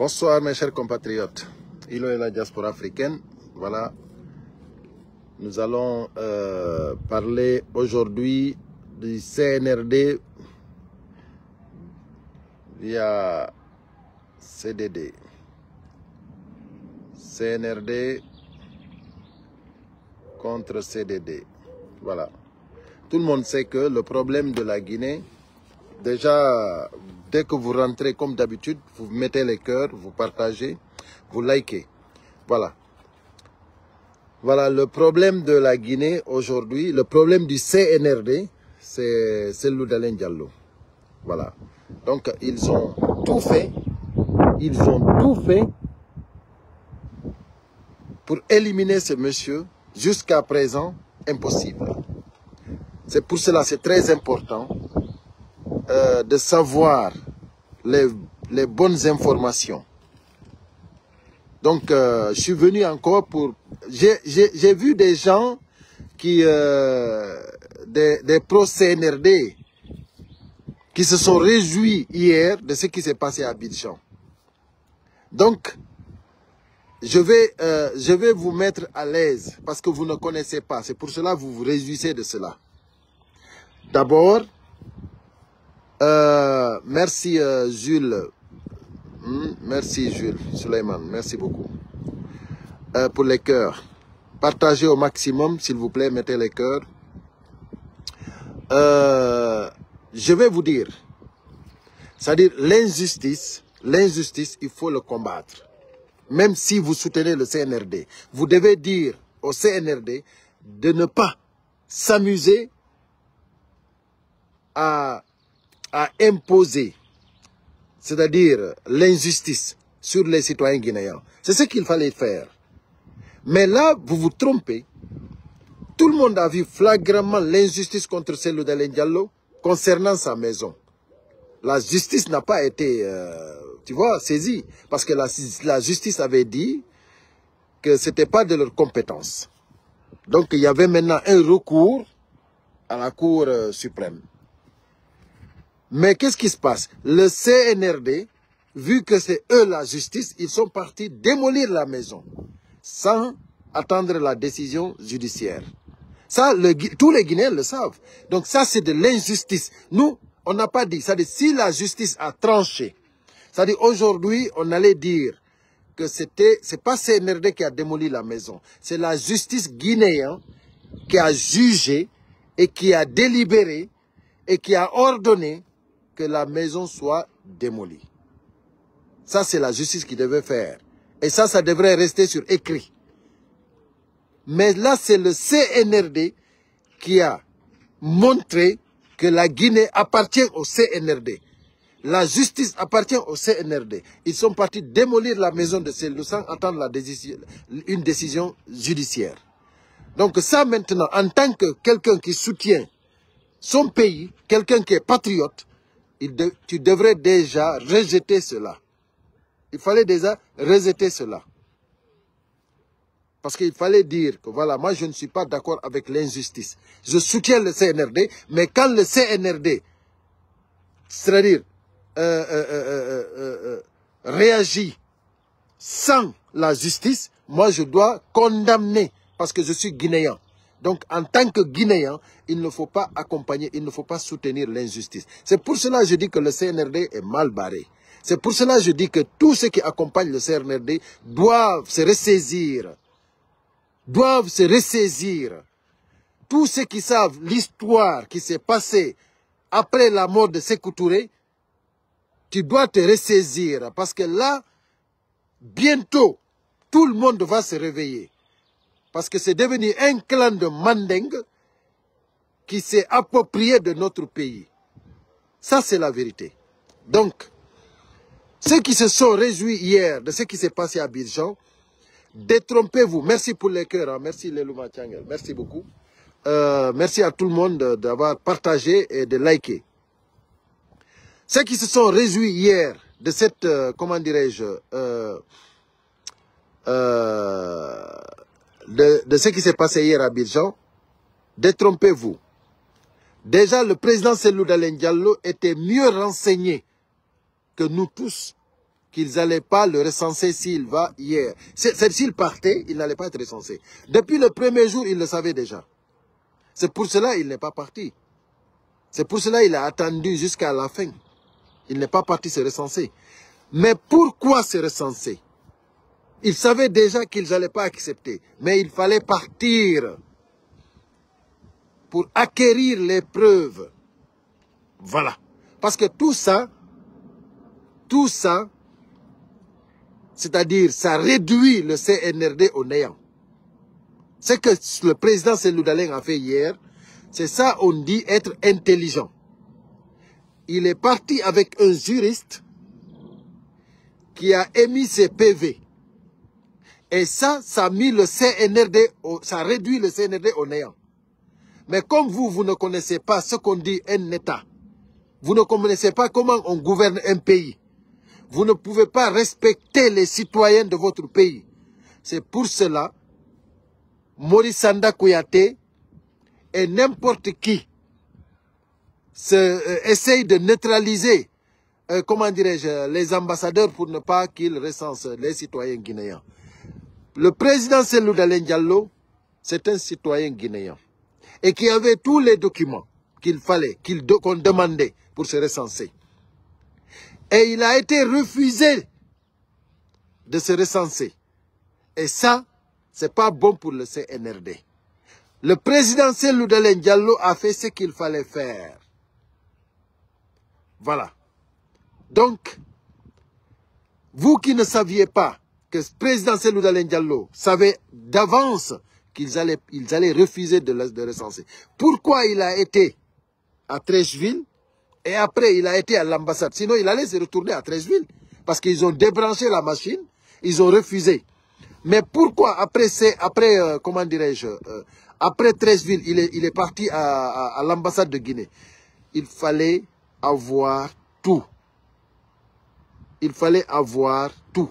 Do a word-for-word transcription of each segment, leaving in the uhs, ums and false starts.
Bonsoir mes chers compatriotes. Ilo et la diaspora africaine. Voilà. Nous allons euh, parler aujourd'hui du C N R D via C D D. C N R D contre C D D. Voilà. Tout le monde sait que le problème de la Guinée, déjà, dès que vous rentrez comme d'habitude, vous mettez les cœurs, vous partagez, vous likez. Voilà. Voilà, le problème de la Guinée aujourd'hui, le problème du C N R D, c'est Cellou Dalein Diallo. Voilà. Donc, ils ont tout fait. Ils ont tout fait pour éliminer ce monsieur. Jusqu'à présent, impossible. C'est pour cela, c'est très important euh, de savoir les, les bonnes informations. Donc, euh, je suis venu encore pour... J'ai vu des gens qui, euh, des, des pro-C N R D, qui se sont réjouis hier de ce qui s'est passé à Abidjan. Donc, je vais, euh, je vais vous mettre à l'aise parce que vous ne connaissez pas. C'est pour cela que vous vous réjouissez de cela. D'abord, euh, merci euh, Jules. Hmm, merci Jules Suleiman. Merci beaucoup. Euh, pour les cœurs. Partagez au maximum, s'il vous plaît. Mettez les cœurs. Euh, je vais vous dire, c'est-à-dire l'injustice, l'injustice, il faut le combattre. Même si vous soutenez le C N R D, vous devez dire au C N R D de ne pas s'amuser à, à imposer, c'est-à-dire l'injustice sur les citoyens guinéens. C'est ce qu'il fallait faire. Mais là, vous vous trompez. Tout le monde a vu flagramment l'injustice contre Cellou Dalein Diallo concernant sa maison. La justice n'a pas été, euh, tu vois, saisie. Parce que la, la justice avait dit que c'était pas de leur compétence. Donc il y avait maintenant un recours à la Cour euh, suprême. Mais qu'est-ce qui se passe? Le C N R D, vu que c'est eux la justice, ils sont partis démolir la maison sans attendre la décision judiciaire. Ça, le, tous les Guinéens le savent. Donc ça, c'est de l'injustice. Nous, on n'a pas dit. C'est-à-dire, si la justice a tranché, c'est-à-dire aujourd'hui, on allait dire que c'était, c'est pas C N R D qui a démoli la maison. C'est la justice guinéenne qui a jugé et qui a délibéré et qui a ordonné que la maison soit démolie. Ça, c'est la justice qui devait faire. Et ça, ça devrait rester sur écrit. Mais là, c'est le C N R D qui a montré que la Guinée appartient au C N R D. La justice appartient au C N R D. Ils sont partis démolir la maison de Cellou sans attendre la décision, une décision judiciaire. Donc ça maintenant, en tant que quelqu'un qui soutient son pays, quelqu'un qui est patriote, il de- tu devrais déjà rejeter cela. Il fallait déjà rejeter cela. Parce qu'il fallait dire que voilà, moi je ne suis pas d'accord avec l'injustice. Je soutiens le C N R D, mais quand le C N R D, c'est-à-dire euh, euh, euh, euh, euh, euh, réagit sans la justice, moi je dois condamner parce que je suis guinéen. Donc en tant que Guinéen, il ne faut pas accompagner, il ne faut pas soutenir l'injustice. C'est pour cela que je dis que le C N R D est mal barré. C'est pour cela que je dis que tous ceux qui accompagnent le C N R D doivent se ressaisir. Doivent se ressaisir. Tous ceux qui savent l'histoire qui s'est passée après la mort de Sékou Touré, tu dois te ressaisir. Parce que là, bientôt, tout le monde va se réveiller. Parce que c'est devenu un clan de Mandeng qui s'est approprié de notre pays. Ça, c'est la vérité. Donc, ceux qui se sont réjouis hier de ce qui s'est passé à Abidjan, détrompez-vous. Merci pour les cœurs. Hein. Merci Lelouma Channel. Merci beaucoup. Euh, merci à tout le monde d'avoir partagé et de liker. Ceux qui se sont réjouis hier de cette, euh, comment dirais-je, euh, euh, de, de ce qui s'est passé hier à Abidjan, détrompez-vous. Déjà, le président Cellou Dalein Diallo était mieux renseigné que nous tous qu'ils n'allaient pas le recenser s'il va hier. C'est, c'est, s'il partait, il n'allait pas être recensé. Depuis le premier jour, il le savait déjà. C'est pour cela qu'il n'est pas parti. C'est pour cela qu'il a attendu jusqu'à la fin. Il n'est pas parti se recenser. Mais pourquoi se recenser? Il savait déjà qu'ils n'allaient pas accepter. Mais il fallait partir pour acquérir les preuves. Voilà. Parce que tout ça, tout ça, c'est-à-dire, ça réduit le C N R D au néant. Ce que le président Cellou Dalein a fait hier, c'est ça on dit être intelligent. Il est parti avec un juriste qui a émis ses P V. Et ça, ça a mis le C N R D, au- ça réduit le C N R D au néant. Mais comme vous, vous ne connaissez pas ce qu'on dit un État, vous ne connaissez pas comment on gouverne un pays, vous ne pouvez pas respecter les citoyens de votre pays. C'est pour cela, Maurice Sanda Kouyaté et n'importe qui se, euh, essaye de neutraliser, euh, comment dirais-je, les ambassadeurs pour ne pas qu'ils recensent les citoyens guinéens. Le président Cellou Dalein Diallo, c'est un citoyen guinéen et qui avait tous les documents qu'il fallait, qu'il de- qu'on demandait pour se recenser. Et il a été refusé de se recenser. Et ça, c'est pas bon pour le C N R D. Le président Cellou Dalein Diallo a fait ce qu'il fallait faire. Voilà. Donc, vous qui ne saviez pas que le président Cellou Dalein Diallo savait d'avance qu'ils allaient, ils allaient refuser de, le- de recenser, pourquoi il a été à Treichville et après il a été à l'ambassade? Sinon, il allait se retourner à Treichville parce qu'ils ont débranché la machine, ils ont refusé. Mais pourquoi après, c'est, après euh, comment dirais-je, euh, après Treichville, il est, il est parti à, à- à l'ambassade de Guinée? Il fallait avoir tout. Il fallait avoir tout.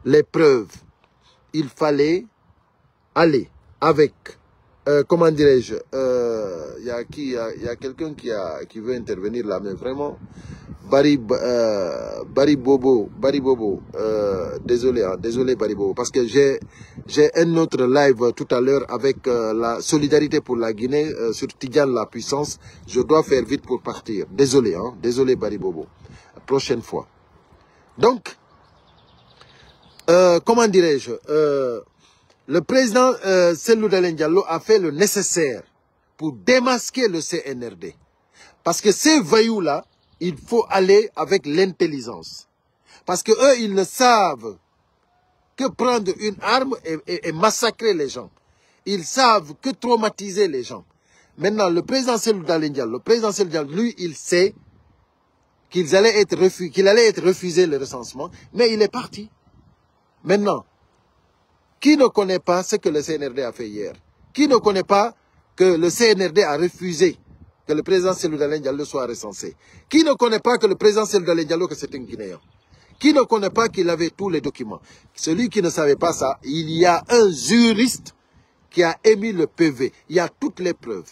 Les preuves. Il fallait aller avec, euh, comment dirais-je, euh, il y a qui, il y a, il y a quelqu'un qui a, qui veut intervenir là, mais vraiment, Bari, euh, Bari Bobo, Bari Bobo, euh, désolé, hein, désolé Bari Bobo, parce que j'ai, j'ai un autre live tout à l'heure avec euh, la solidarité pour la Guinée euh, sur Tidiane la puissance. Je dois faire vite pour partir. Désolé, hein, désolé Bari Bobo. Prochaine fois. Donc, euh, comment dirais-je, euh, le président euh, Cellou Dalein Diallo a fait le nécessaire pour démasquer le C N R D. Parce que ces voyous-là, il faut aller avec l'intelligence. Parce que eux, ils ne savent que prendre une arme et, et- et massacrer les gens. Ils savent que traumatiser les gens. Maintenant, le président Cellou Dalein Diallo, le président Cellou Diallo, lui, il sait qu'ils allaient être refu- qu'il allait être refusé le recensement, mais il est parti. Maintenant, qui ne connaît pas ce que le C N R D a fait hier? Qui ne connaît pas que le C N R D a refusé que le président Cellou Dalein Diallo soit recensé? Qui ne connaît pas que le président Cellou Dalein Diallo, que c'est un Guinéen? Qui ne connaît pas qu'il avait tous les documents? Celui qui ne savait pas ça, il y a un juriste qui a émis le P V. Il y a toutes les preuves.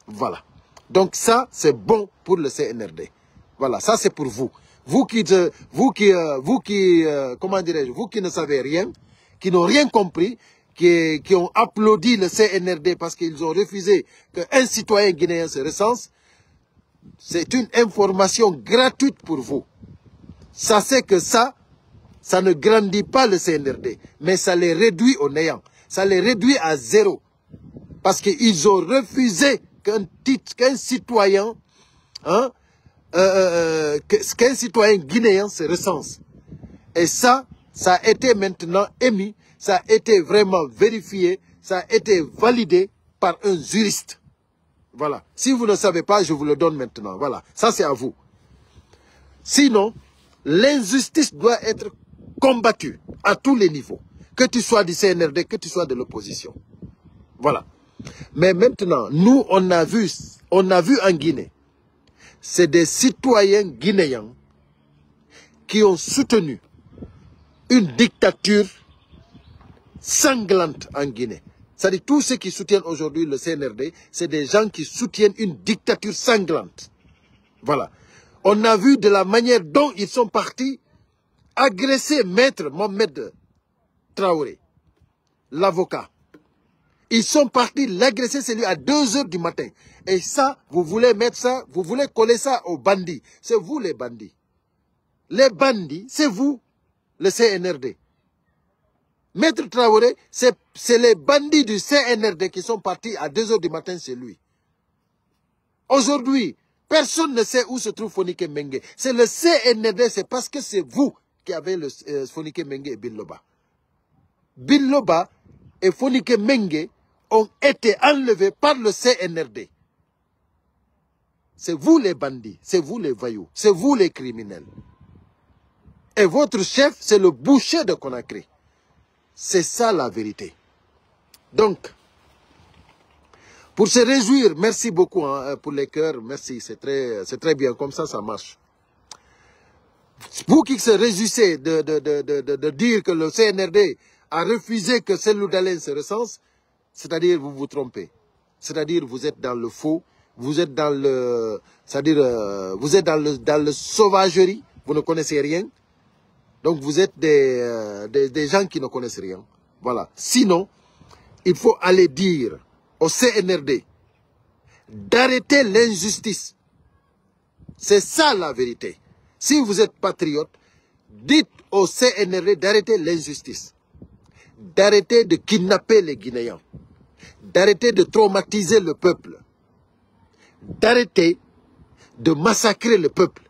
Voilà. Donc ça, c'est bon pour le C N R D. Voilà, ça c'est pour vous. Vous qui, euh, vous qui, euh, vous qui, euh, comment dirais-je, vous qui ne savez rien, qui n'ont rien compris, qui, qui ont applaudi le C N R D parce qu'ils ont refusé qu'un citoyen guinéen se recense, c'est une information gratuite pour vous. Sachez que ça, ça ne grandit pas le C N R D, mais ça les réduit au néant. Ça les réduit à zéro. Parce qu'ils ont refusé qu'un titre, qu'un citoyen, hein, euh, euh, euh, que- qu'un citoyen guinéen se recense. Et ça, ça a été maintenant émis, ça a été vraiment vérifié, ça a été validé par un juriste. Voilà. Si vous ne savez pas, je vous le donne maintenant. Voilà. Ça, c'est à vous. Sinon, l'injustice doit être combattue à tous les niveaux. Que tu sois du C N R D, que tu sois de l'opposition. Voilà. Mais maintenant, nous, on a vu, on a vu en Guinée, c'est des citoyens guinéens qui ont soutenu une dictature sanglante en Guinée. C'est-à-dire, tous ceux qui soutiennent aujourd'hui le C N R D, c'est des gens qui soutiennent une dictature sanglante. Voilà. On a vu de la manière dont ils sont partis agresser Maître Mohamed Traoré, l'avocat. Ils sont partis l'agresser, c'est lui, à deux heures du matin. Et ça, vous voulez mettre ça, vous voulez coller ça aux bandits. C'est vous les bandits. Les bandits, c'est vous, le C N R D. Maître Traoré, c'est, c'est les bandits du C N R D qui sont partis à deux heures du matin chez lui. Aujourd'hui, personne ne sait où se trouve Fonike Mengue. C'est le C N R D, c'est parce que c'est vous qui avez le euh, Fonike Mengue et Biloba. Biloba et Fonike Mengue ont été enlevés par le C N R D. C'est vous les bandits, c'est vous les voyous, c'est vous les criminels. Et votre chef, c'est le boucher de Conakry. C'est ça la vérité. Donc, pour se réjouir, merci beaucoup hein, euh, pour les cœurs, merci, c'est très, c'est très bien, comme ça, ça marche. Vous qui se réjouissez de, de, de, de, de- de dire que le C N R D a refusé que Cellou Dalein se recense, c'est-à-dire vous vous trompez. C'est-à-dire vous êtes dans le faux, vous êtes dans le, c'est-à-dire euh, vous êtes dans le, dans le sauvagerie, vous ne connaissez rien. Donc vous êtes des, euh, des, des gens qui ne connaissent rien. Voilà. Sinon, il faut aller dire au C N R D d'arrêter l'injustice. C'est ça la vérité. Si vous êtes patriote, dites au C N R D d'arrêter l'injustice, d'arrêter de kidnapper les Guinéens, d'arrêter de traumatiser le peuple, d'arrêter de massacrer le peuple.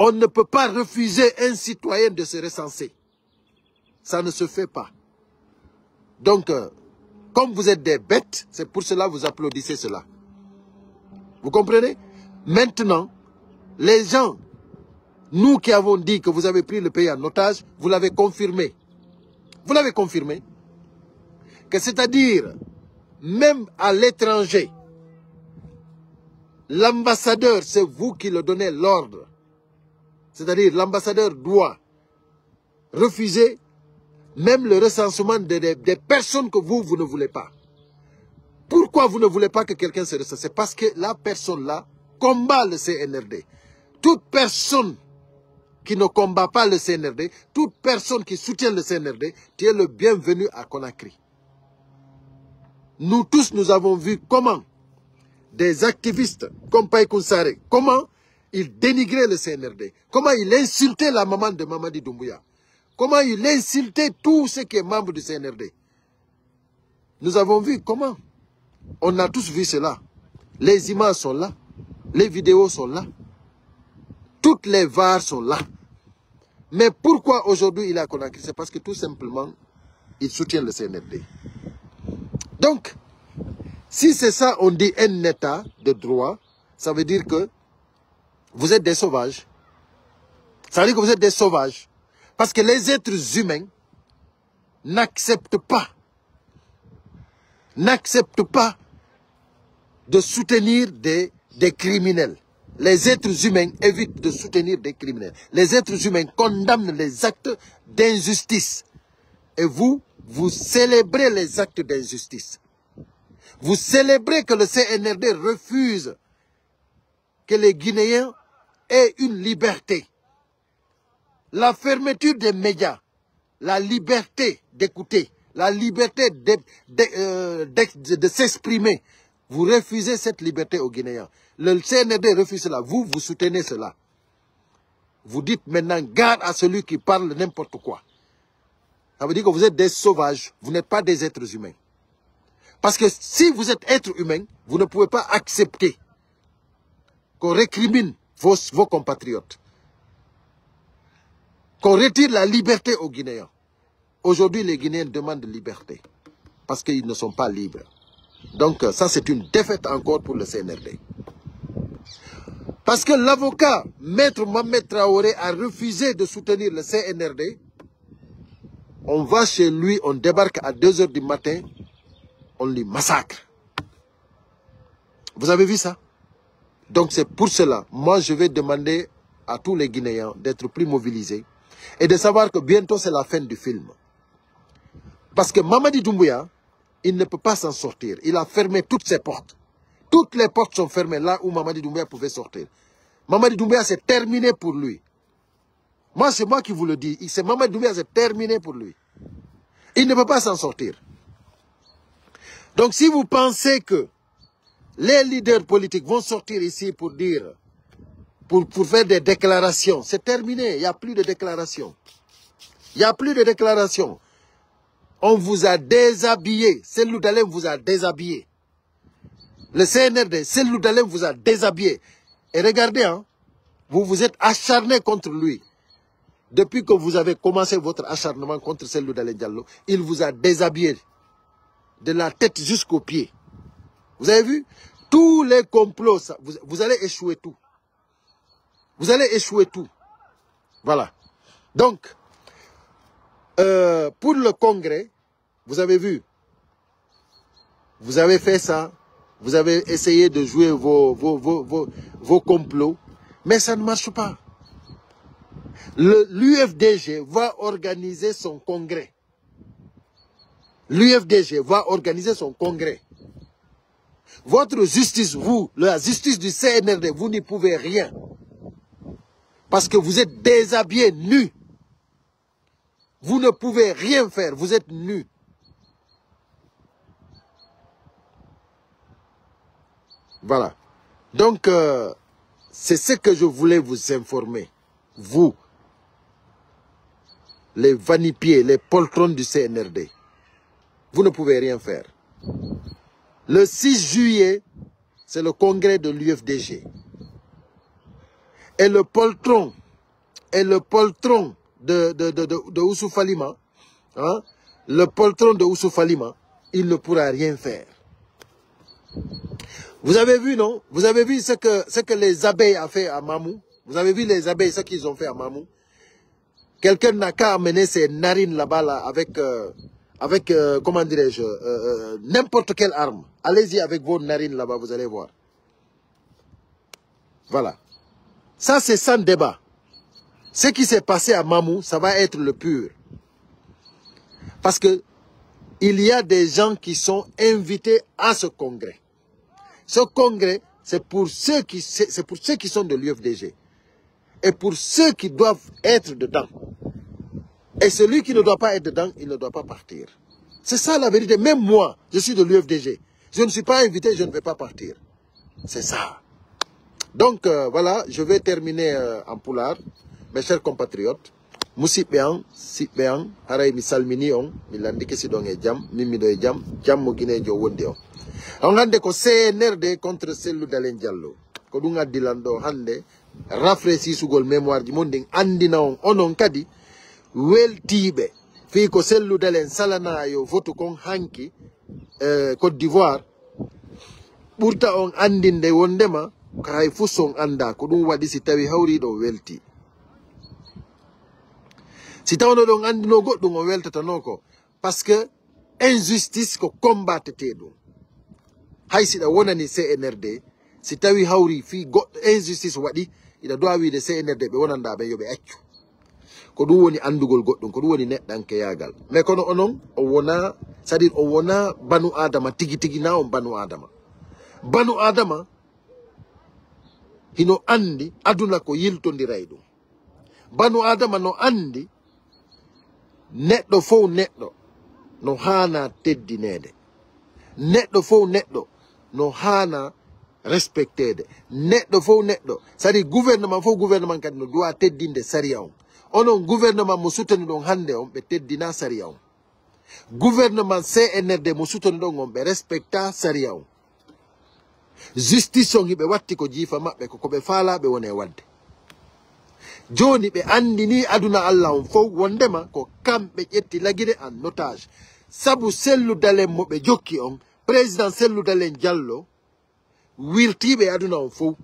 On ne peut pas refuser un citoyen de se recenser. Ça ne se fait pas. Donc, euh, comme vous êtes des bêtes, c'est pour cela que vous applaudissez cela. Vous comprenez? Maintenant, les gens, nous qui avons dit que vous avez pris le pays en otage, vous l'avez confirmé. Vous l'avez confirmé. Que c'est-à-dire, même à l'étranger, l'ambassadeur, c'est vous qui le donnez l'ordre. C'est-à-dire, l'ambassadeur doit refuser même le recensement de- de- des personnes que vous, vous ne voulez pas. Pourquoi vous ne voulez pas que quelqu'un se recense? C'est parce que la personne-là combat le C N R D. Toute personne qui ne combat pas le C N R D, toute personne qui soutient le C N R D, tu es le bienvenu à Conakry. Nous tous, nous avons vu comment des activistes comme Païkoun Saré, comment ils dénigraient le C N R D, comment ils insultaient la maman de Mamadi Doumbouya, comment ils insultaient tout ce qui est membre du C N R D. Nous avons vu comment. On a tous vu cela. Les images sont là. Les vidéos sont là. Toutes les var sont là. Mais pourquoi aujourd'hui il est à Conakry? C'est parce que tout simplement, il soutient le C N R D. Donc, si c'est ça, on dit un état de droit, ça veut dire que vous êtes des sauvages. Ça veut dire que vous êtes des sauvages. Parce que les êtres humains n'acceptent pas, n'acceptent pas de soutenir des, des criminels. Les êtres humains évitent de soutenir des criminels. Les êtres humains condamnent les actes d'injustice. Et vous, vous célébrez les actes d'injustice. Vous célébrez que le C N R D refuse que les Guinéens aient une liberté. La fermeture des médias, la liberté d'écouter, la liberté de, de, euh, de- de s'exprimer. Vous refusez cette liberté aux Guinéens. Le C N R D refuse cela. Vous, vous soutenez cela. Vous dites maintenant gare à celui qui parle n'importe quoi. Ça veut dire que vous êtes des sauvages, vous n'êtes pas des êtres humains. Parce que si vous êtes être humain, vous ne pouvez pas accepter qu'on récrimine vos, vos compatriotes, qu'on retire la liberté aux Guinéens. Aujourd'hui, les Guinéens demandent liberté parce qu'ils ne sont pas libres. Donc, euh, ça, c'est une défaite encore pour le C N R D. Parce que l'avocat, Maître Mohamed Traoré, a refusé de soutenir le C N R D. On va chez lui, on débarque à deux heures du matin, on lui massacre. Vous avez vu ça? Donc c'est pour cela, moi je vais demander à tous les Guinéens d'être plus mobilisés et de savoir que bientôt c'est la fin du film. Parce que Mamadi Doumbouya, il ne peut pas s'en sortir. Il a fermé toutes ses portes. Toutes les portes sont fermées là où Mamadi Doumbouya pouvait sortir. Mamadi Doumbouya, c'est terminé pour lui. Moi, c'est moi qui vous le dis. C'est Mamadi Doumbouya, c'est terminé pour lui. Il ne peut pas s'en sortir. Donc, si vous pensez que les leaders politiques vont sortir ici pour dire, pour, pour faire des déclarations, c'est terminé. Il n'y a plus de déclarations. Il n'y a plus de déclarations. On vous a déshabillé. Cellou Dalein vous a déshabillé. Le C N R D, Cellou Dalein vous a déshabillé. Et regardez, hein, vous vous êtes acharné contre lui. Depuis que vous avez commencé votre acharnement contre Cellou Dalein Diallo, il vous a déshabillé de la tête jusqu'aux pieds. Vous avez vu? Tous les complots, ça, vous, vous allez échouer tout. Vous allez échouer tout. Voilà. Donc, euh, pour le congrès, vous avez vu, vous avez fait ça, vous avez essayé de jouer vos, vos, vos, vos, vos complots, mais ça ne marche pas. Le, l'U F D G va organiser son congrès. L'U F D G va organiser son congrès. Votre justice, vous, la justice du C N R D, vous n'y pouvez rien. Parce que vous êtes déshabillés, nus. Vous ne pouvez rien faire, vous êtes nus. Voilà. Donc, euh, c'est ce que je voulais vous informer. Vous, les vanipiers, les poltrons du C N R D, vous ne pouvez rien faire. Le six juillet, c'est le congrès de l'U F D G. Et le poltron, et le poltron de, de, de, de, de Oussouf Alima, hein, le poltron de Oussouf Alima, il ne pourra rien faire. Vous avez vu, non? Vous avez vu ce que, ce que les abeilles a fait à Mamou? Vous avez vu les abeilles, ce qu'ils ont fait à Mamou? Quelqu'un n'a qu'à amener ses narines là-bas, là, avec, euh, avec, euh, comment dirais-je, euh, euh, n'importe quelle arme. Allez-y avec vos narines là-bas, vous allez voir. Voilà. Ça, c'est sans débat. Ce qui s'est passé à Mamou, ça va être le pur. Parce que il y a des gens qui sont invités à ce congrès. Ce congrès, c'est pour ceux qui, c'est, c'est pour ceux qui sont de l'U F D G. Et pour ceux qui doivent être dedans. Et celui qui ne doit pas être dedans, il ne doit pas partir. C'est ça la vérité. Même moi, je suis de l'U F D G. Je ne suis pas invité, je ne vais pas partir. C'est ça. Donc, euh, voilà, je vais terminer, euh, en pulaar. Mes chers compatriotes, musiɓɓe an, siɓɓe an, haray mi salmini on, mi landike si ɗon e jam, min miɗo e jam, jam mo Gineejo wondi on. On hannde ko C N R D contre Cellou Dalein Diallo. Ko ɗum addi lan ɗo hannde, rafraîchisugol mémoire ji mon, ndin anndina on, onon kadi weltiiɓe fii ko Cellou Dalein salanaa yo votu kon hanki, eh, Côte d'Ivoire, ɓurta on anndinde wonndema ko hay fus on anndaa. Ko ɗum waɗi si tawi hawri ɗon welti. Si tawno ɗon anndino goɗɗum, on weltatano ko. Parce que injustice ko combattetee ɗum. Hay si ɗa wonani C N R D, si tawi hawri fii goɗɗo injustice waɗi, iɗa dowa wiide C N R D ɓe wonanɗaa ɓen yo ɓe accu. Ko ɗum woni anndugol goɗɗum, ko ɗum woni neɗɗankeyaagal. Mais kono onon, on wonaa, c'est-à-dire on wonaa banu Aadama tigi tigi, naa on banu Aadama. Banu Aadama hino anndi aduna ko yiltondiray ɗum. Banu Aadama no anndi neɗɗo fow neɗɗo no haanaa teddineede. Neɗɗo fow neɗɗo no haanaa respecteede. Neɗɗo fow neɗɗo, c'est-à-dire gouvernement fow gouvernement kadi no duwaa teddinde sariya on. Onon gouvernement mo sutaniɗon hannde on, ɓe teddinaa sariya on. Gouvernement C N R D mo sutaniɗon on, ɓe respectaa sariya on. Justice on hiɓe watti ko jiifa maɓɓe, ko ko ɓe faalaa ɓe woni e waɗde. Jooni ɓe anndinii aduna Alla on fow wonndema ko kamɓe ƴetti Lagine en otage. Sabu Cellou Dalein mo ɓe jokki on, Président Cellou Dalein Diallo, wirtiiɓe e aduna on fow.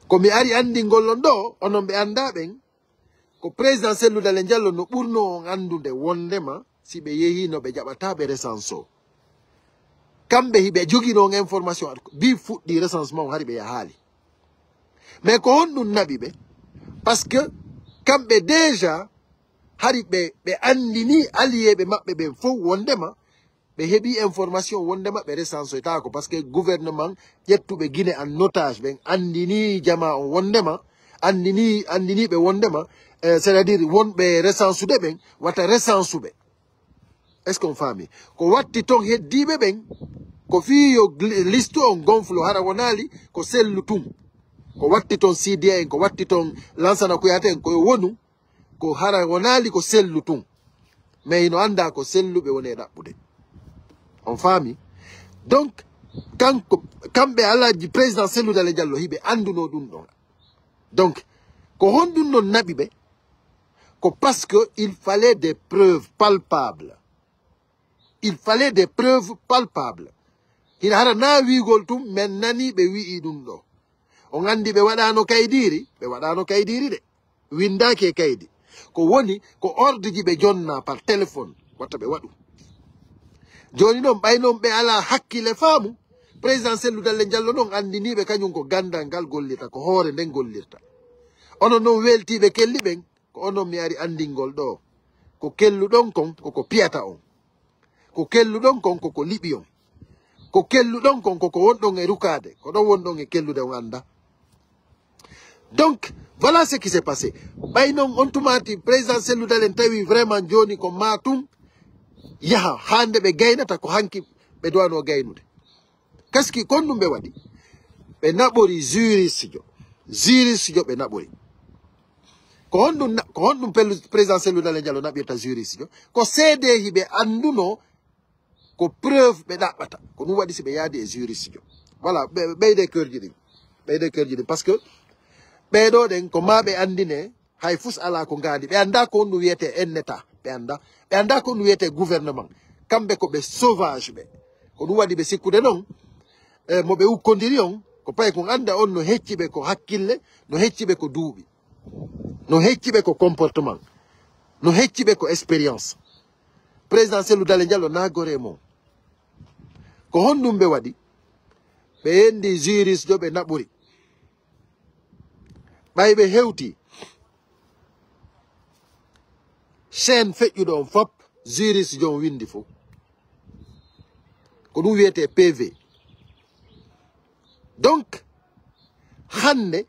Ko mi ari anndingol on ɗoo, onon ɓe anndaa ɓen, ko Président Cellou Dalein Diallo no ɓurnoo on anndude wonndema si ɓe yehiino ɓe jaɓataa ɓe recensoo. Kamɓe hiɓe joginoo on information, bi fuɗɗii recensement on hari ɓe yahaali. Mais ko honɗum naɓi ɓe? Parce que kamɓe déjà hari ɓe, ɓe anndinii alliéeɓe maɓɓe ɓen fow wonndema ɓe heɓi information wondema ɓe recensoytaako, parce que gouvernement ƴettuɓe Guinée en otage ɓen andini jama on wondema, andini, andini ɓe wondema, eh, c'est-à-dire wonɓe recensude ɓen, wata recensuɓe. Est-ce qu'on faami? Ko watti ton heddiiɓe ɓen, ko fii yo gl-, liste on gonflo, hara wonaali ko sellu tun. Ko watti ton Sidiya en, ko watti ton Lansana Kouyaté en, ko yo wonu, ko hara wonaali ko sellu tun. Mais hino anndaa ko selluɓe woni e ɗaɓɓude. On faami? Donc, kanko, kamɓe Alhaji Président Cellou Dalein Diallo hiɓe anndunoo ɗun ɗon. Donc, ko honɗun non naɓi ɓe? Ko parce que il fallait des preuves palpables. Il fallait des preuves palpables. Hino hara naa wiigol tun, men nanii ɓe wi'i ɗun ɗoo. On anndi ɓe waɗaano kaydiiri? Ɓe waɗaano kaydiiri de. Winndaaki e kaydi. Ko woni, ko ordre ji ɓe jonnaa par téléphone, wata ɓe waɗu. Jooni non, ɓay non ɓe alaa hakkile faamu, Président Cellou Dalein Diallo non anndinii ɓe kañun ko ganndal ngal gollirta, ko hoore nden gollirta. Onon non weltiiɓe kelli ɓen, ko onon mi ari anndingol ɗoo. Ko kelluɗon kon, ko ko piyata on. Ko kelluɗon kon, ko ko liɓi on. Ko kelluɗon kon, ko ko wonɗon e rukaade. Ko ɗon wonɗon e kellude on annda. Donc, voilà ce qui s'est passé. Ɓay non on tumaati Président Cellou Dalein tawi vraiment jooni ko maa tun yaha, haa nde ɓe gaynata ko hanki ɓe dowanoo gaynude. Kaski kon ɗum ɓe waɗi. Ɓe naɓori juristejo. Juristejo ɓe naɓori. Ko honɗum na-, ko honɗum pelu-, Président Cellou Dalein Diallo naɓirta juristejo? Ko seedeeji ɓe anndunoo ko preuve ɓe ɗaɓɓata. Ko ɗum waɗi si ɓe yaadi e juristejo. Voilà, ɓe, ɓeyde kerji ɗin. Ɓeyde kerji ɗin. Parce que ɓee ɗoo ɗen ko maa ɓe anndine, hay fus alaa ko ngaandi. Ɓe anndaa ko honɗum wiyetee un État. Ɓe anndaa. Ɓe anndaa ko honɗum wiyetee gouvernement. Kamɓe ko ɓe sauvage ɓe. Ko ɗum waɗi ɓe sikkude non, e, mo ɓe ukkondiri on, ko pay kon annda on no hecci ɓe ko hakkille, no hecci ɓe ko duuɓi, no hecci ɓe ko comportement, no hecci ɓe ko expérience. Président Cellou Dalein Diallo naa gore mon. Ko honɗum ɓe waɗi? Ɓe yendi juristejo ɓe naɓori. Ɓay ɓe hewti, chaîne feƴƴuɗo on fop, juristejo on windi fow. Ko ɗum wiyetee P V. Donc, hannde,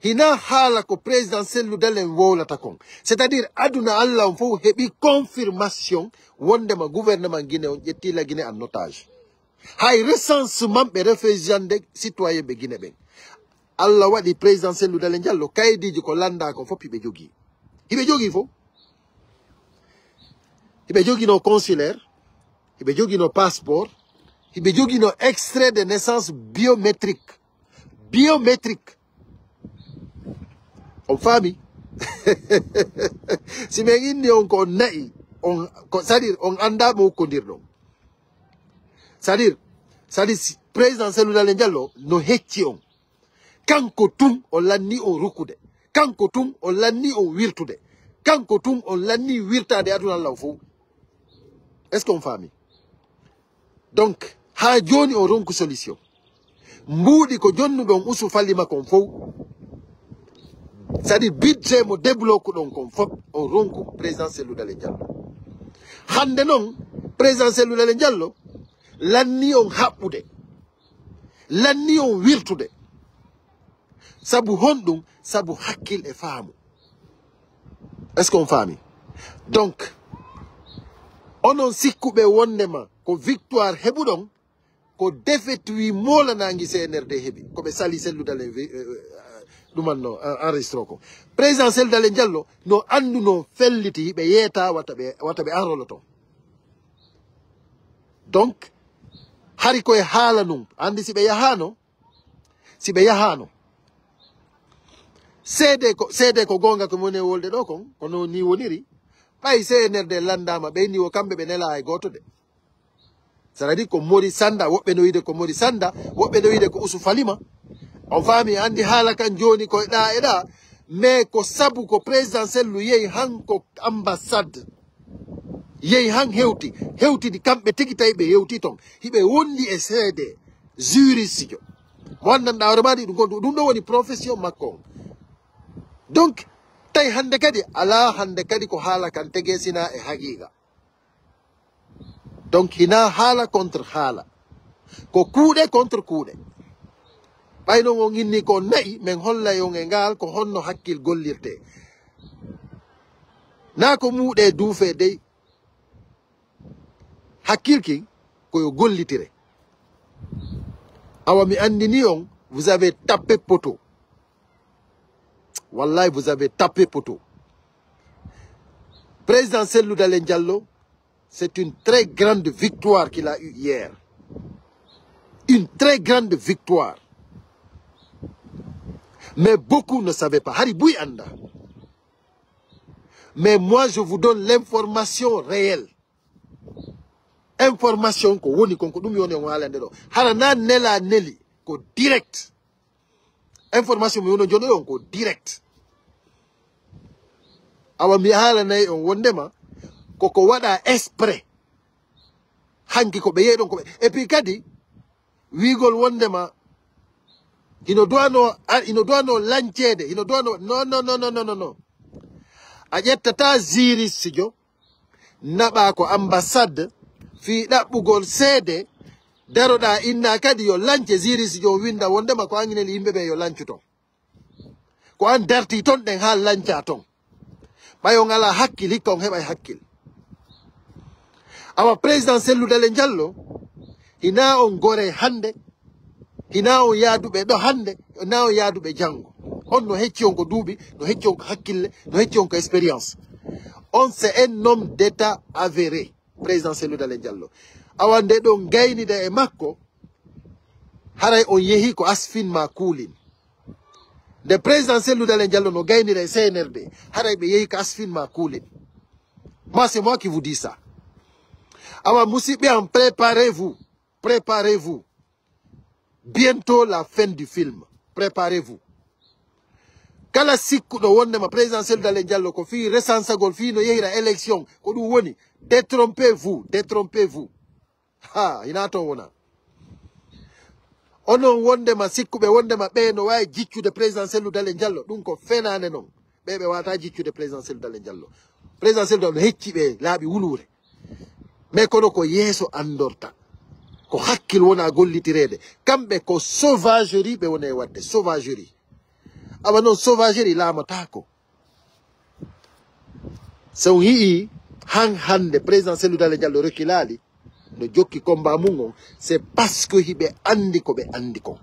hinaa haala ko Président Cellou Dalein wowlata kon. C'est-à-dire, aduna Alla on fow heɓi confirmation wondema gouvernement Guinée on ƴetti la Guinée en otage. Hay recensement ɓe refusande citoyen ɓe Guinée ɓen. Alla waɗi Président Cellou Dalein Diallo, kaydiiji ko lanndaa kon fof hiɓe jogii. Hiɓe jogii fof. Hiɓe joginoo consulaire, hiɓe joginoo passeport, hiɓe joginoo extrait de naissance biométrique. Biométrique. On faami? Si men inni on ko on na'i, on, ko, c'est-à-dire, on anndaa mo ukkondirɗon. C'est-à-dire, c'est-à-dire, si président Cellou Dalein Diallo no hecci on. Kanko tun o lanni on rukude. Kanko tun o lanni on wirtude. Kanko tun o lanni wirtaade aduna law fow. Est-ce qu'on faami? Donc, haa jooni on ronku solution. Mbuuɗi ko jonnuɗon usu fali makon fow. C'est-à-dire, budget mo débloqueɗon kon fof, on ronku président Cellou Dalein Diallo. Hannde non, président Cellou Dalein Diallo lanni on haɓɓude. Lanni on wirtude. Sabu honɗum? Sabu hakkil e faamu. Est-ce qu'on faami? Donc, onon sikkuɓe wondema ko victoire heɓuɗon, ko défaite wi moolanaangi C N R D heɓi. Ko ɓe sali Cellou Dalein vi-, eh, eh, ɗumanno, eh, enregistré ko. Président Cellou Dalein Diallo no annduno felliti hiɓe yeeta wata ɓe, wata ɓe arrolo ton. Donc, hari koye haala nun, anndi si ɓe yahaano, si ɓe yahaano, seede ko, seede ko goonga ko mi woni e wolde ɗo kon, ko noon ni woniri, ɓay C N R D lanndaama, ɓe ni wo kamɓe ɓe nelaa e gooto de. C'est-à-dire ko Mori Sanda, woɓɓe no wiide ko Mori Sanda, woɓɓe no wiide ko Usu Falima. On faami, anndi haala kan jooni ko e ɗa e ɗa, mais ko sabu ko président Cellou yehi han ko ambassade. Yehi han hewti, hewtidi kamɓe tigi tawi ɓe hewti ton. Hiɓe wondi e seede, juristejo. Mo anndanɗaa hoore maa ɗi ɗum ko ɗum ɗo woni profession makko on. Donc, tawi hannde kadi, alaa hannde kadi ko haala kan tegesina e haqiiqa. Donc, hina haala contre haala. Ko kuuɗe contre kuuɗe. Ɓay non on inni ko na'i, men hollay on e ngal ko honno hakkil gollirte. Na ko muuɗe duufe dey. Hakkil kin ko yo gollitire. Awa mi andini on, vous avez tapé poteau. Wallahi, vous avez tapé poteau. Président Cellou Dalein Diallo, c'est une très grande victoire qu'il a eue hier. Une très grande victoire. Mais beaucoup ne savaient pas. Hari buy anda. Mais moi, je vous donne l'information réelle. Information ko woni kon, ko ɗum woni on haalande ɗo. Hara na nela neli, ko direct. Information mi wono jono on ko direct. Awa mi haalanay on wondema, ko ko waɗa exprès. Hanki ko ɓe yeɗon ko ɓe. Et puis kadi, wiigol wondema, hino duwano, a- hino duwano lanceede, hino duwano, non, non, non, non, non, non, non. A ƴettata Ziri Sijo, naɓa ko ambassade, fii ɗaɓɓugol seede, daroɗa inna kadi yo lance Ziri Sijo winda wondema ko anginel yimɓe ɓe yo lancu ton. Ko an darti ton ɗen haa lanca ton. Ɓay on alaa hakkil, hikka on heɓay hakkil. Awa président Cellou Dalein Diallo, hina on gore hande, hina on yaaduɓe ɗo hande, hina on yaaduɓe jango. On no hecci on ko duuɓi, no hecci on ko hakkille, no hecci on ko expérience. On c'est un homme d'État avéré, président Cellou Dalein Diallo. Awa nde ɗon gaynida e makko, haray on yehi ko asfin ma kuulin. Nde président Cellou Dalein Diallo no gaynira e C N R D, haray ɓe yehi ko asfin ma kuulin. Moi, c'est moi qui vous dis ça. Awa musidɓe am, préparez-vous, préparez-vous. Bientôt la fin du film. Préparez-vous. Kala sikkuɗo wondema président Cellou Dalein Diallo ko fii resansagol, fii no yehira élection, ko ɗum woni, détrompez-vous, détrompez-vous. Ha, hina ton wona. Onon wondema sikkuɓe wondema ɓe no waawi jiccude président Cellou Dalein Diallo, ɗum ko fenaande non. Ɓe ɓe wata jiccude président Cellou Dalein Diallo. Président Cellou Dalein hecci ɓe laaɓi wuluure. Mais kono ko yeeso andorta. Ko hakkil wona gollitireede. Kamɓe ko sauvagerie ɓe woni e wadde. Sauvagerie. Awa non sauvagerie laamataako. So on yi'i han hande président Cellou Dalein Diallo rekilaali, no jokki combat mun on, c'est parce que hiɓe andi ko ɓe andi kon.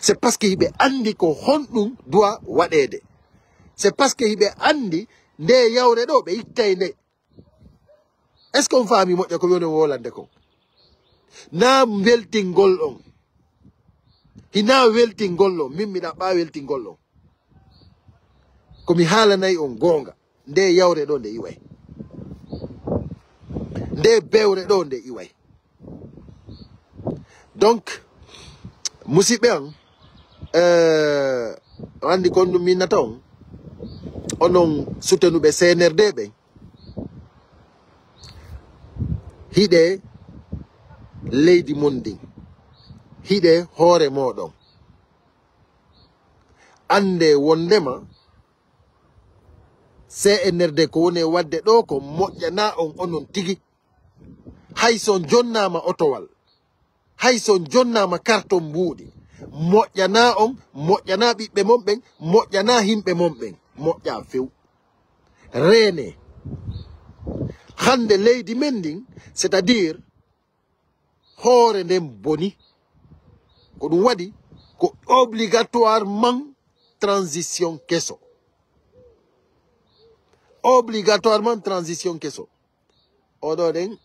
C'est parce que hiɓe andi ko honɗum doit waɗeede. C'est parce que hiɓe andi nde yawre ɗo ɓe ittay nde. Est-ce que on faami moƴƴa ko mi woni wolande kon? Na weltingol on. Hina weltingol on. Min mi ɗaɓɓa weltingol on. Ko mi haalanay on goonga. Nde yawre ɗo nde iway. Nde bewre ɗo nde iway. Donc, musidɓe an, eh, on andi kon ɗum minnata on, onon sutenuɓe C N R D ɓen, hiɗe leydi mon ndin, hiɗe hoore moɗon. Ande wondema C N R D ko woni e wadde ɗo ko moƴƴana on onon tigi. Hay so on jonnaama otowal, hay so on jonnaama karton mbuuɗi, moƴƴana on, moƴƴana ɓiɓɓe mon ɓen, moƴƴana himɓe mon ɓen, moƴƴa few. Reene. Hande leydi men ndin, c'est-à-dire, hoore nden boni. Ko ɗum waɗi ko obligatoirement transition keso. Obligatoirement transition keso. Oɗo ɗen,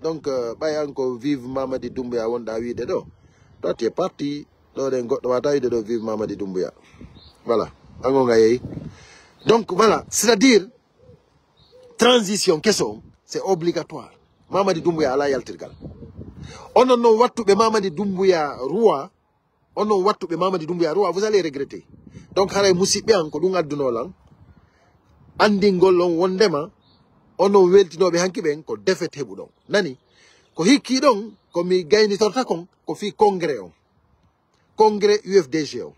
donc, euh, ɓay an ko vive Mamadi Doumbouya wonɗa wiide ɗo. Toi, tu es parti, ɗo ɗen goɗɗo wata wiide ɗo vive Mamadi Doumbouya. Voilà, an on a yehi. Donc, voilà, c'est-à-dire, transition keso, c'est obligatoire. Mamadi Doumbouya ala yaltirgal. Onon non wattuɓe Mamadi Doumbouya roi, onon wattuɓe Mamadi Doumbouya roi, vous allez regretter. Donc, haray musidɓe an ko ɗum addunoo lan. Anndingol on wonndema onon weltinooɓe hanki ɓen ko défaite heɓuɗon. Nani? Ko hikki ɗon, ko mi gaynitorta kon, ko fii congrès on. Congrès U F D G on.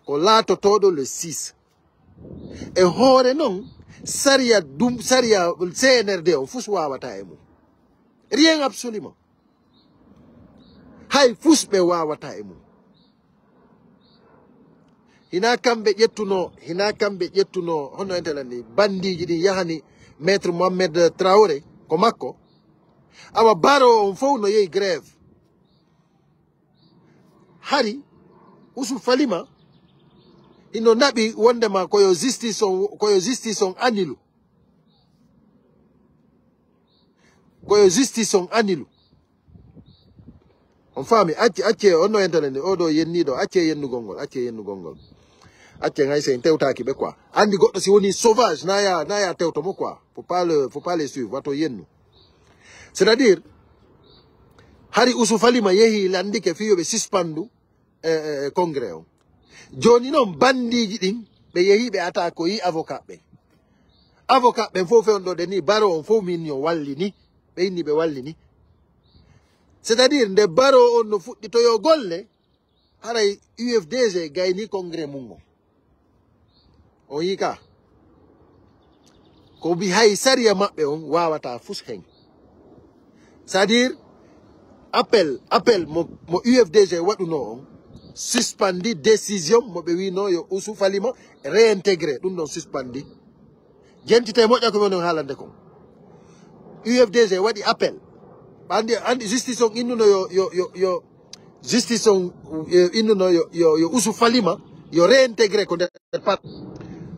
Ko laatotooɗo le six. E hoore non, sariya dum, sariya C N R D on fus waawata e mum. Rien absolument. Hay fus ɓe waawataa e mum. Hinaa kamɓe ƴettunoo, hinaa kamɓe ƴettunoo, hono entela ni, bandiiji ɗin yahani Maître Mohamed Traoré, ko makko. Awa Baro on fow no yehi grève. Hari Usu Falima hino naɓi wondema ko yo justice on, ko yo justice on annilu. Ko yo justice on annilu. On faami, acce, acce, on no entene ni, oo ɗoo yenniiɗo, acce yennugol ngol, acce yennugol ngol. Acce hay si en tewtaaki ɓe quoi. Anndi goɗɗo si woni sauvage, na ya, na ya tewto mo quoi. Faut pas le, faut pas les suivre, wato yennu. C'est-à-dire, hari Usu Falima yehi landike fii yo ɓe suspendu, eh, eh, eh, congrès on. Jooni non, bandiiji ɗin, ɓe yehi ɓe attaquoyi avocat ɓen. Avocat ɓen fof fewndo de ni, Baro on fof min yo wallini, ɓe inni ɓe wallini. C'est-à-dire, nde Baro on no fuɗɗitoyoo golle, haray U F D G gayni congrès mum on. On yii ka? Ko mbi hay sariya maɓɓe on waawataa fus hen. C'est-à-dire, appel, appel mo, mo U F D G waɗunoo on, suspendi décision mo ɓe wiinoo yo Usu Falima réintégré, ɗum ɗon suspendi. Jentite moƴƴa ko mi woni on haalande kon. U F D G waɗi appel. Andi, andi justice on innuno yo, yo, yo, yo, justice on, eh, innuno yo, yo, yo Usu Falima, yo réintégré ko nder parti.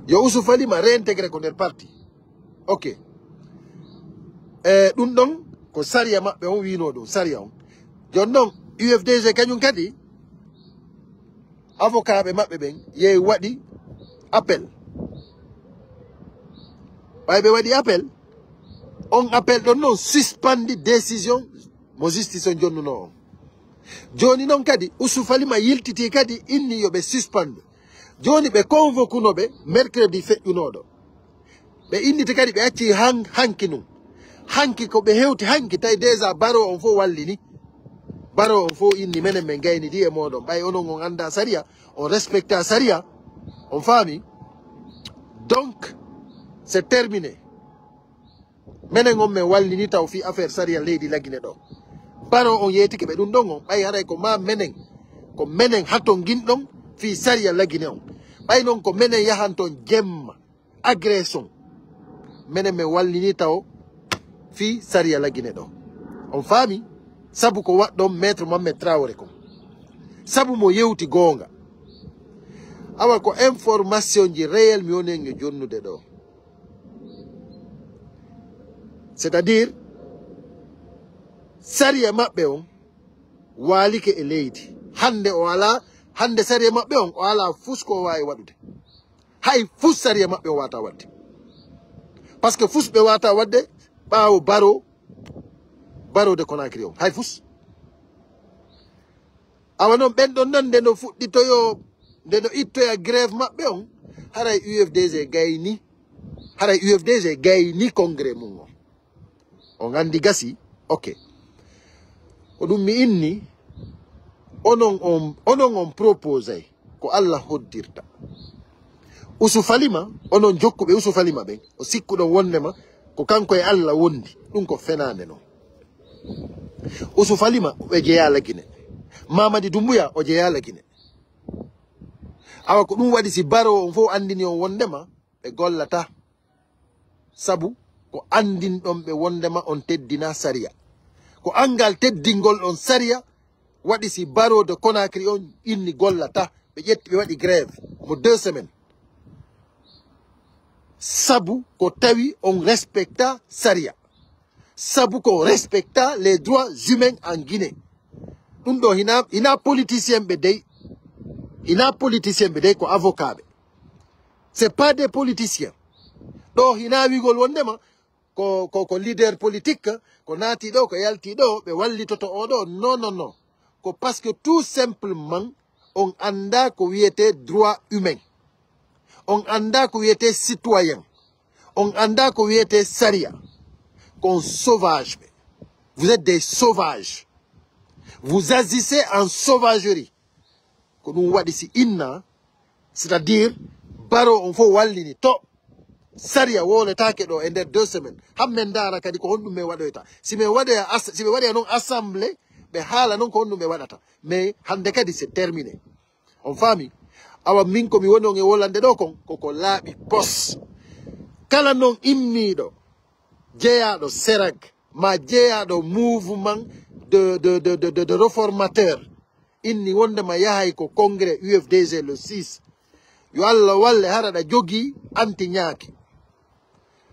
Yo Usu Falima réintégré ko nder parti. Ok. Eh, ɗum ɗon ko sariya maɓɓe on wiinoo ɗum, sariya on. Jon non, U F D G kañum kadi, avocat ɓe maɓɓe ɓen yehi waɗi appel. Ɓay ɓe waɗi appel, on appel ɗon non suspendi décision mo justice on jonnunoo on. Jooni non kadi, Usu Falima yiltitii kadi inni yo ɓe suspendu. Jooni ɓe convoquuno ɓe mercredi feƴƴunooɗo. Ɓe inniti kadi ɓe acci han-, hanki nun. Hanki ko ɓe hewti hanki, tawi déjà Baro on fof wallini. Baro on fof inni menen men gaynidi e mooɗon. Ɓay onon on anndaa sariya, on respecta sariya, on faami. Donc, c'est terminé. Menen on men wallini taw fii affaire sariya leydi Lagine ɗo. Baro on yeetike ɓe ɗum ɗon on, ɓay haray ko maa menen, ko menen hatonginɗon fii sariya Lagine on. Ɓay non ko menen yahanton jemma, agression. Menen men wallini taw fii sariya Lagine ɗo. On faami? Sabu ko waɗɗon Maître Mohamed Traoré kon. Sabu mo yewti goonga. Awa ko information ji réel mi woni en e jonnude ɗo. C'est-à-dire, sariya maɓɓe on waalike e leydi. Hannde o alaa, hannde sariya maɓɓe on o alaa fus ko o waawi waɗude. Hay fus sariya maɓɓe on waawataa waɗde. Parce que fus ɓe waawataa waɗde ɓaawo Baro, Baro de Conakry on. Hay fus. Awa non ɓen ɗon non nde no fuɗɗitoyoo, nde no ittoya grève maɓɓe on, haray U F D G gayni, haray U F D G gayni congrès mum on. On anndi gasi, ok. Ko ɗum mi inni, onon on, onon on proposay ko Alla hoddirta. Usu Falima, onon jokkuɓe Usu Falima ɓen, o sikkuɗon wondema ko kanko e Alla wondi, ɗum ko fenaande non. Usu Falima, o jeyaa Lagine. Mamadi Dumbuya, o jeyaa Lagine. Awa ko ɗum waɗi si Baro on fof anndini on wondema ɓe gollata. Sabu ko anndinɗon ɓe wondema on teddina sariya. Ko anngal teddingol on sariya waɗi si Baro de Conakry on inni gollata. Ɓe ƴetti, ɓe waɗi grève mo deux semaines. Sabu ko tawi on respecta sariya. Sabu ko respecta les droits humains en Guinée. Ɗum ɗo hina, hina politicien ɓe dey. Hina politicien ɓe dey, ko avocat ɓe. C'est pas des politiciens. Ɗo hina wigol wondema ko, ko, ko leader politique, ko naati ɗo, ko yalti ɗo, ɓe wallitoto o ɗo. Non, non, non. Ko parce que tout simplement, on anndaa ko wiyetee droit humain. On anndaa ko wiyetee citoyen. On anndaa ko wiyetee sariya. Ko on sauvage ɓe. Vous êtes des sauvages. Vous agissez en sauvagerie. Ko ɗum waɗi si inna, c'est-à-dire, Baro on fof wallini to. Sariya wooletaake ɗo e nder deux semaines. Hammen ndaara kadi ko honɗum men waɗoyta. Si men waɗoya as-, si ɓe waɗoya non assemblée, ɓe haala non ko honɗum ɓe waɗata. Mais hannde kadi c'est terminé. On faami? Awa min ko mi woni on e wolande ɗo kon, koko laaɓi pos. Kala non immiiɗo, jeyaaɗo serag, ma jeyaaɗo mouvement de, de, de, de, de, de réformateur, inni wondema yahay ko congrès U F D G le six. Yo Allah walle hara ɗa jogii anti ñaaki.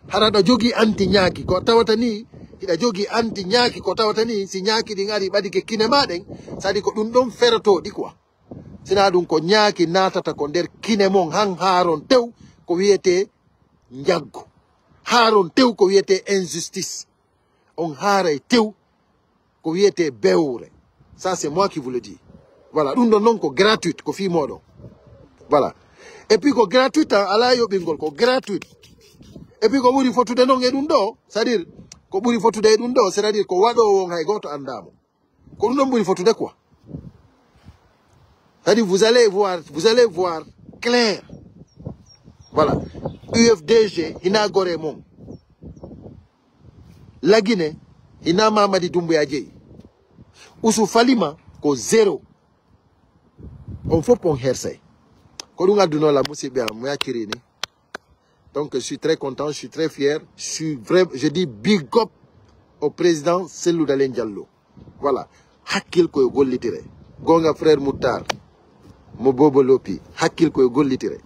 Hara ɗa jogii anti ñaaki. Ko tawata ni, hiɗa jogii anti ñaaki, ko tawata ni, si ñaaki ɗin ari ɓadike kine ma ɗen, sadi ko ɗum ɗon ferotooɗi quoi. Sina ɗum ko ñaaki naatata ko nder kine mon han haaron tew ko wiyetee njaggu. Haaron tew ko wiyetee injustice. On haaray tew ko wiyetee bewre. Ça, c'est moi qui vous le dis. Voilà, ɗum ɗon non ko gratuit, ko fii mooɗon. Voilà. Et puis ko gratuit, hein, alaa yoɓingol, ko gratuit. Et puis ko ɓuri fotude non e ɗum ɗo, c'est-à-dire, ko ɓuri fotude e ɗum ɗo, c'est-à-dire ko waɗoowo on hay gooto anndaa mo. Ko ɗum ɗon ɓuri fotude quoi. C'est-à-dire, vous allez voir, vous allez voir clair. Voilà. U F D G, hina gore mon. Lagine, hina Mamadi Doumbouya Dieye. Usu Falima, ko zéro. On fof on hersay. Ko ɗum adduno la musiɓɓe am, mo yacciri ni. Donc, je suis très content, je suis très fier. Je suis vrai, je dis big up au président Cellou Dalein Diallo. Voilà. Hakkil ko e gollitire. Gonga frère Moutar. Mo Bobo Lopi. Hakkil ko e gollitire.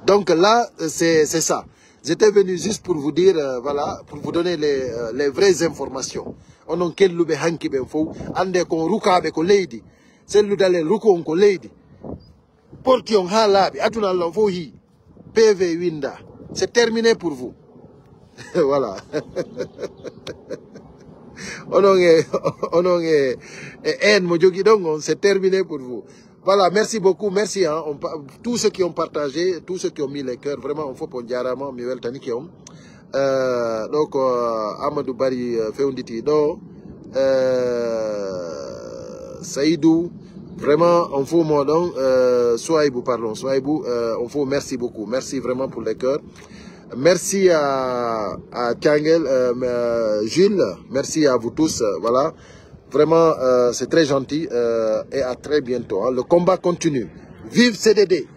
Donc là, c'est, c'est ça. J'étais venu juste pour vous dire, euh, voilà, pour vous donner les, euh, les vraies informations. Onon kelluɓe hanki ɓen fof, annde ko on rukaaɓe ko leydi. Cellou Dalein ruku on ko leydi. Porti on haa laaɓi, aduna Allah on fof hii. P V winda. C'est terminé pour vous. Voilà. Onon e, onon e, e en mo jogi ɗon on, c'est terminé pour vous. Voilà, merci beaucoup, merci, hein. On pa-, tous ceux qui ont partagé, tous ceux qui ont mis les cœurs, vraiment, on fof on jaaraama, mi weltanike on. Euh, donc, euh, Amadou Bari, euh, fewnditi ɗo. Euh, Saïdou, vraiment, on fof mooɗon, euh, Souaïbou, pardon, Souaïbou, euh, on fof merci beaucoup. Merci vraiment pour les cœurs. Merci à, à Tiangel, euh, euh, Jules. Merci à vous tous. Euh, voilà. Vraiment, euh, c'est très gentil, euh, et à très bientôt, hein. Le combat continue. Vive C D D.